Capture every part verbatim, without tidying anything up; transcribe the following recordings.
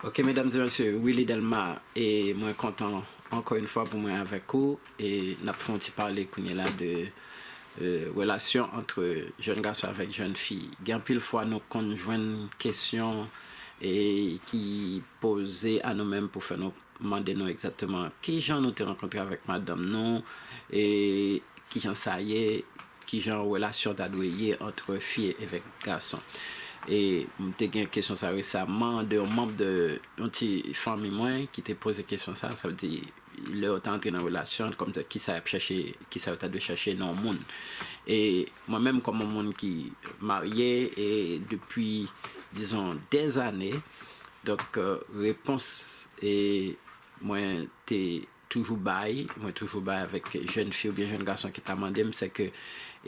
Ok, medam e mesye, Willy Delma, e mwen kontan ankò yon fwa pou mwen avèk ou, e n ap fè yon ti pale kounye la de euh, relasyon ant jèn gason avèk jèn fi. Gen anpil fwa nou konn jwenn kesyon e ki poze a nou menm pou fè nou mande nou egzakteman ki jan nou te rankontre avèk madanm nou, e ki jan sa ye, ki jan relasyon ta dwe ye ant fi avèk gason. E m te gen kesyon sa resaman de yon manm de yon ti fanmi mwen ki te poze kesyon sa, sa vle di lè yo ta antre nan relasyon, kòm ki sa y ap chèche, ki sa yo ta dwe chèche nan yon moun. E mwen menm kòm yon moun ki marye e depi, dizon, dèzane, donk, euh, repons e mwen te toujou bay, mwen toujou bay avèk jèn fi oubyen jèn gason ki ta mande m, se ke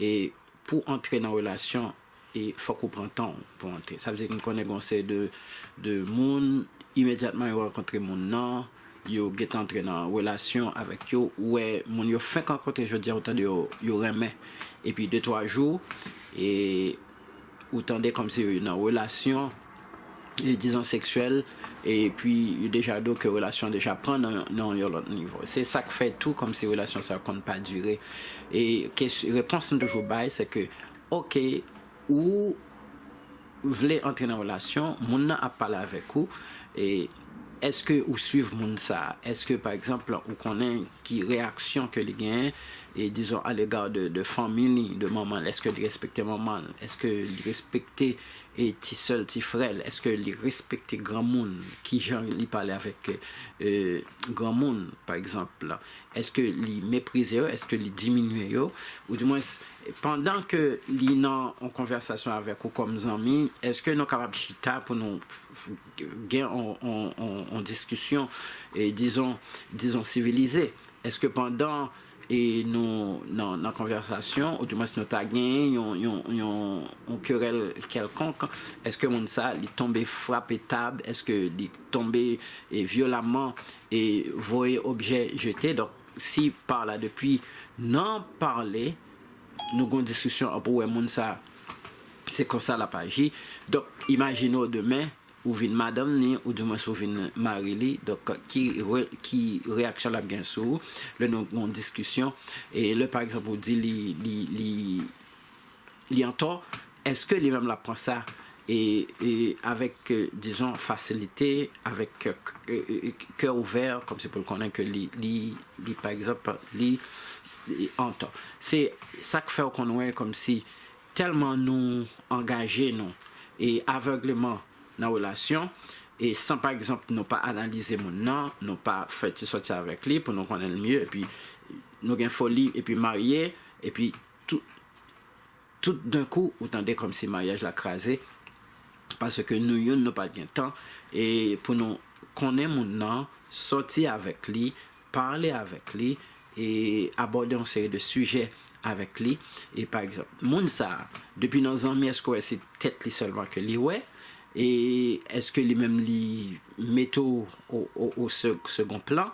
e pou antre nan relasyon, e fòk ou pran tan w pou antre. Sa vle di m konnen gen yon seri de, de moun, imedyatman yo rankontre moun nan, yo gentan antre nan relasyon avèk yo, ou wè moun yo fenk rankontre jodi a, ou tande yo, yo renmen. Epi de twa jou, e ou tande kòmsi yo nan relasyon, e dizon seksyèl, epi yo deja di w ke relasyon deja pran nan, nan yon lòt nivo. Se sa k fè tou kòmsi relasyon sa yo konn pa dire. E kes-, repons m toujou bay, se ke, ok, ou vle antre nan relasyon, moun nan ap pale avèk ou, e èske ou swiv moun sa a? Èske, pa egzanp, ou konnen ki reyaksyon ke li genyen, e dizon, alega de, de fanmi li, de manman l? Èske li respekte manman l? Èske li respekte e ti sè l, ti frè l? Èske li respekte granmoun? Ki jan li pale avèk, e, granmoun, pa egzanp? Èske li meprize yo? Èske li diminye yo? Oudimwens, pandan ke li nan yon konvèsasyon avèk ou kòm zanmi, èske nou kapab chita pou nou f-, f-, gen yon, yon, yon, yon diskisyon, e dizon, dizon sivilize? Èske pandan e nou nan, nan konvèsasyon, oudimwens nou ta genyen yon, yon, yon, yon kerèl kèlkonk, èske moun sa li tonbe frape tab? Èske li tonbe e vyoleman e voye objè jete? Donk, si pa la depi nan pale, nou gon diskisyon, pou wè moun sa se konsa l ap aji. Donk, imajine w demen, ou vin madanm li, oudimwens ou vin mari li, donk ki, re, ki reyaksyon l ap gen sou ou lè nou gon diskisyon, e lè pa egzanp ou di li, li, li, li antò, èske li menm l ap pran sa e, e avèk, e, dizon, fasilite, avèk, e, e, kè ouvè, kòmsi pou l konnen ke li, li, li, pa egzanp, li, li antò? Se sa k fè w konn wè kòmsi tèlman nou angaje nou e avègleman nan relasyon, e san pa egzanp nou pa analize moun nan, nou pa fè ti sòti avèk li pou nou konnen l mye, epi nou gen foli, epi marye, epi tout, tout d'un coup ou tande kòmsi maryaj la kraze, paske nou youn nou pa t gen tan e pou nou konnen moun nan, sòti avèk li, pale avèk li, e abòde yon seri de sijè avèk li. E pa egzanp, moun sa a, depi nan zanmi, èske w wè se tèt li sèlman ke li wè? E èske li menm li mete w o, o, o se-, second plan?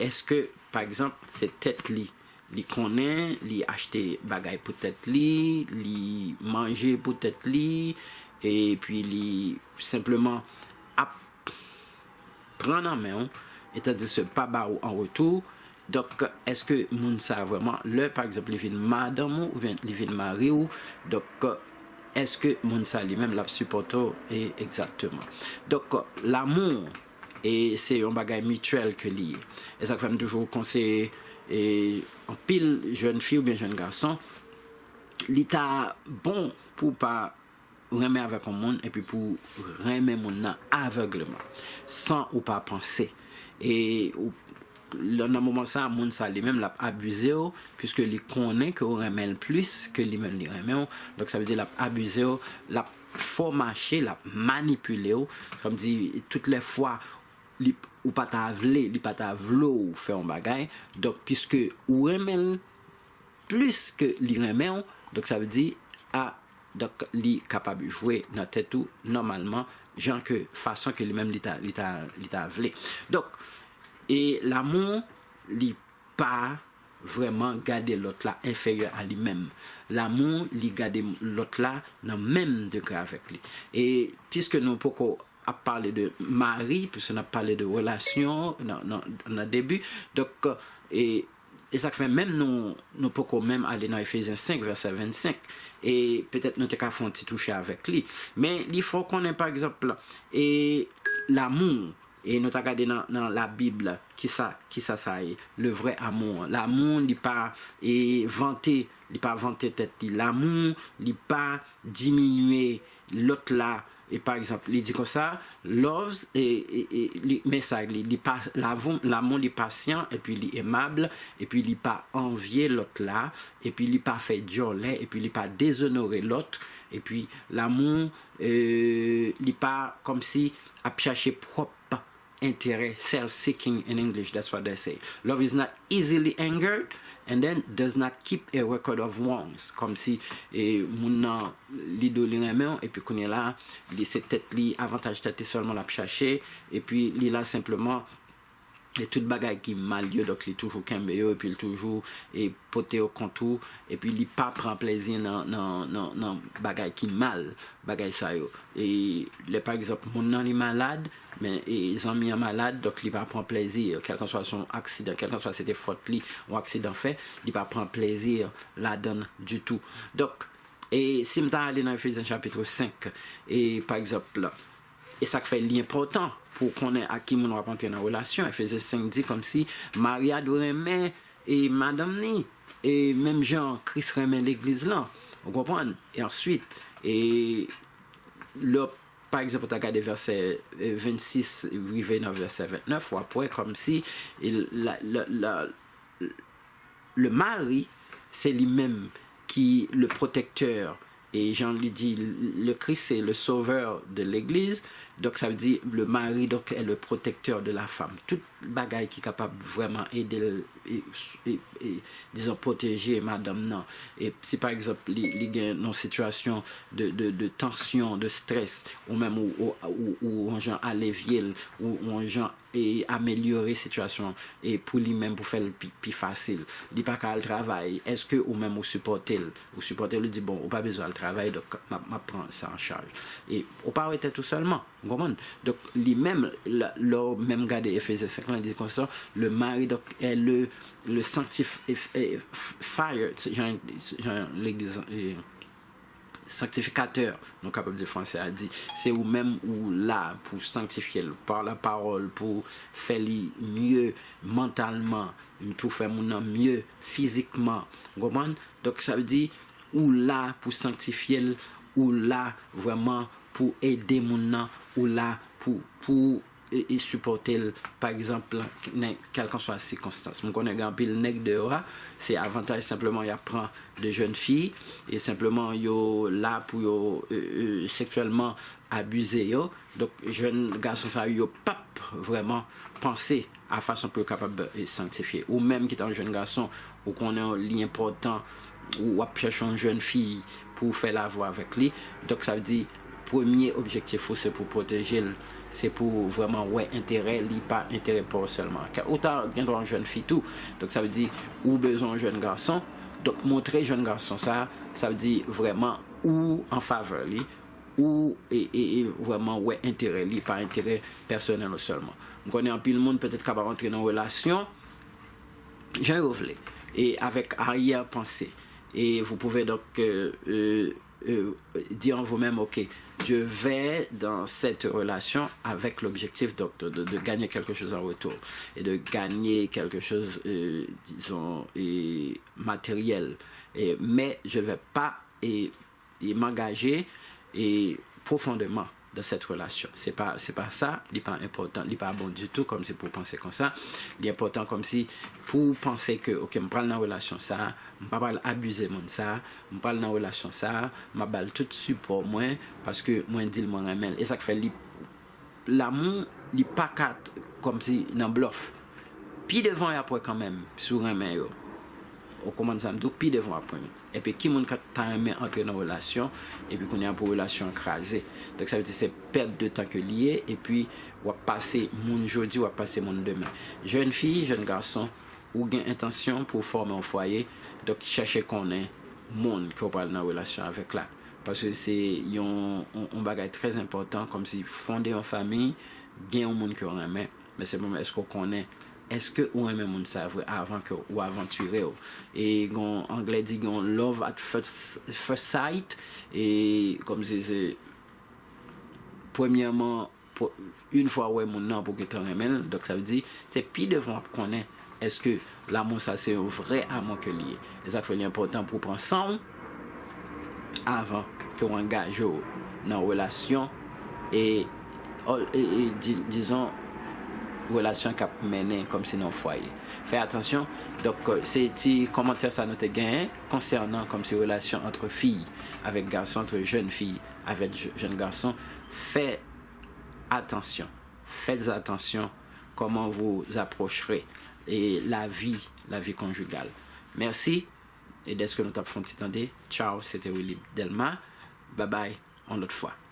Èske, pa egzanp, se tèt li, li konnen, li achte bagay pou tèt li, li manje pou tèt li, epi li senpleman ap pran nan men w, etandise pa ba ou an retou? Donk, èske moun sa vrèman, lè pa egzanp li vin madanm ou, oubyen li vin mari w, donk, èske moun sa li menm l ap sipòte w? E egzakteman. Donk, lanmou, e se yon bagay mityèl ke li ye. E sa k fè m toujou konseye, e, anpil jèn fi oubyen jèn gason, li ta bon pou w pa renmen avèk yon moun epi pou w renmen moun nan avègleman, san ou pa panse. E ou, nan, nan moman sa a, moun sa li menm l ap abize w, piske li konnen ke w renmen l plis ke li menm li renmen w. Donk, sa vle di l ap abize w, l ap fè w mache, l ap manipile w. Sa vle di, tout lè fwa li, ou pa ta vle, li pa ta vle w fè yon bagay. Donk, piske ou renmen l plis ke li renmen w, donk, sa vle di, a, donk, li kapab jwe nan tèt ou nòmalman, jan ke, fason ke li menm li ta, li ta, li ta vle. Donk, e lanmou, li pa vrèman gade lòt la enferyè a li menm. Lanmou, li gade lòt la nan menm degre avèk li. E piske nou poko ap pale de mari, piske n ap pale de relasyon nan, nan, nan debi. Donk, e, e sa k fè menm nou, nou poko menm ale nan Efezyen senk, vèsè vennsenk. E petèt nou te ka fè yon ti touche avèk li. Men li fè w konnen, pa egzanp, e lamou, e nou ta gade nan, nan Labib, kisa, kisa sa ye, le vrai amour. Lamou, li pa, e, vante, li pa vante tèt li. Lamou, li pa diminye lòt la. E pa egzanp, li di konsa, loves, e, e, e, li, men sa, li, li pa, lavou-, lamou, li pasyan, epi li emab, epi li pa anvye lòt la, epi li pa fè djòlè, epi li pa dezonore lòt, epi lamou, e, li pa kòmsi ap chache pwòp enterè, self-seeking in English, that's what they say. Love is not easily angered and then does not keep a record of wrongs. Kòmsi, e, moun nan, li di w li renmen w, epi kounye la, li se tèt li, avantaj tèt li sèlman l ap chache, epi li la senpleman, e tout bagay ki mal yo, donk li toujou kenbe yo, epi li toujou, e, pote yo kont ou, epi li pa pran plezi nan, nan, nan, nan bagay ki mal, bagay sa yo. E lè, pa egzanp, moun nan li malad, men, e, zanmi an malad, donk li pa pran plezi, kèlkanswa se yon aksidan, kèlkanswa se te fòt li, yon aksidan fè, li pa pran plezi ladan l ditou. Donk, e si m ta ale nan Efezyen chapit senk, e pa egzanp, e sa k fè li enpòtan pou w konnen ak ki moun w ap antre nan relasyon. Efezyen senk di kòmsi mari a dwe renmen e madanm ni, e menm jan Kris renmen legliz lan. Ou konprann? E answit, e lè, pa egzanp, ou ta gade vèsè, e, vennsis rive nan vèsè ventnèf, w ap wè kòmsi, e, la, la, la, le mari, se li menm ki le protecteur. E jan li di, le Christ c'est le sauveur de l'église. Donk, sa vle di, le mari, donc, est le protecteur de la femme. Tout bagay ki kapab vrèman ede l, e, e, e, dizon, pwoteje madanm nan. E si, pa egzanp, li, li gen yon sitiyasyon de, de, de tansyon, de strès, ou menm ou, ou, ou, ou yon jan alevye l, ou, ou yon jan e amelyore sitiyasyon e pou li menm, pou fè l pi, pi fasil. Li pa ka al travay. Èske ou menm ou sipòte l? Ou sipòte l, ou di, bon, ou pa bezwen al travay, donk m ap, m ap pran sa an chaj. E ou pa wè tèt ou sèlman, ou konprann? Donk, li menm, lè, lè w menm gade Efezyen senk lan, li di konsa, le mari, donc, est le, le sanctif-, e, e, f-, fire, jan, jan legliz, e, sanktifikatè, nou kapab di fransè a di, se ou menm ou la pou sanktifye l, pa la pawòl, pou fè li mye mantalman, pou fè moun nan mye fizikman. Ou konprann? Donk, sa vle di, ou la pou sanktifye l, ou la vrèman pou ede moun nan, ou la pou, pou e, e sipòte l, pa egzanp, nan kèlkanswa sikonstans. M konnen gen anpil nèg deyò a, se avantaj senpleman y ap pran de jèn fi, e senpleman yo la pou yo, e, e, seksyèlman abize yo. Donk, jèn gason sa yo, yo p ap vrèman panse a fason pou yo kapab, e, sanktifye. Ou menm ki ta yon jèn gason, ou konnen li enpòtan, ou w ap chèche yon jèn fi pou w fè lavou avèk li. Donk, sa vle di, premye objektif ou se pou pwoteje l, se pou w vrèman wè enterè li, pa enterè pa w sèlman. Kè-, ou ta gen dwa yon jèn fi tou. Donk, sa vle di, ou bezwen yon jèn gason. Donk, montre jèn gason sa, sa vle di vrèman ou an favè li, ou e, e, e vrèman wè enterè li, pa enterè pèsonèl ou sèlman. M konnen anpil moun petèt kapab antre nan relasyon, jan yo vle, e avèk aryè panse. Et vous pouvez donc, euh, euh, euh, dire en vous-même, ok, je vais dans cette relation avec l'objectif donc de, de, de gagner quelque chose en retour et de gagner quelque chose, euh, disons, et matériel. Et, mais je ne vais pas et, et m'engager et profondément dans cette relation. Se pa, se pa sa, li pa enpòtan, li pa bon ditou, kòmsi pou w panse konsa. Li enpòtan kòmsi pou w panse ke, ok, m pral nan relasyon sa, m pa pral abize moun sa, m pral nan relasyon sa, m ap ba l tout sipò mwen, paske mwen di l mwen renmen l. E sa k fè li, lamou, li pa ka t-, kòmsi nan blòf. Pi devan, y ap wè kanmenm, si w renmen yo. Ou konprann sa m di w, pi devan w ap renmen. Epi ki moun k ta renmen antre nan relasyon, epi kounye a pou relasyon an kraze. Donk, sa vle di se pèt de tan ke li ye, epi w ap pase moun jodi, w ap pase moun demen. Jèn fi, jèn gason, ou gen entansyon pou w fòme yon fwaye, donk chèche konnen moun ke w pral nan relasyon avèk la. Paske se yon, yon, yon bagay trè enpòtan, kòmsi fonde yon fanmi, gen yon moun ke w renmen. Men se pou mwen, èske w konnen, èske ou renmen moun sa vre avan ke ou avantire w? E gon anglè di gon love at first, first sight, e kòmsi se premyèman, yon fwa w wè moun nan pou gentan renmen l, donk sa vle di se pi devan w ap konnen èske lanmou sa se yon vrè amou ke li ye. E sa k fè li enpòtan pou w pran san w avan ke w angaje w nan relasyon e, e, e di, dizon, relasyon k ap mennen kòmsi nan fwaye. Fè atansyon. Donk se ti kòmantè sa nou te genyen konsènan kòmsi relasyon antre fi avèk gason, antre jèn fi avèk jèn gason. Fè atansyon. Faites attention comment vous approcherez et la vie, la vie conjugale. Merci et dèske nou t ap fè yon ti tande. Ciao, se te Willy Delma. Bye bye, yon lòt fwa.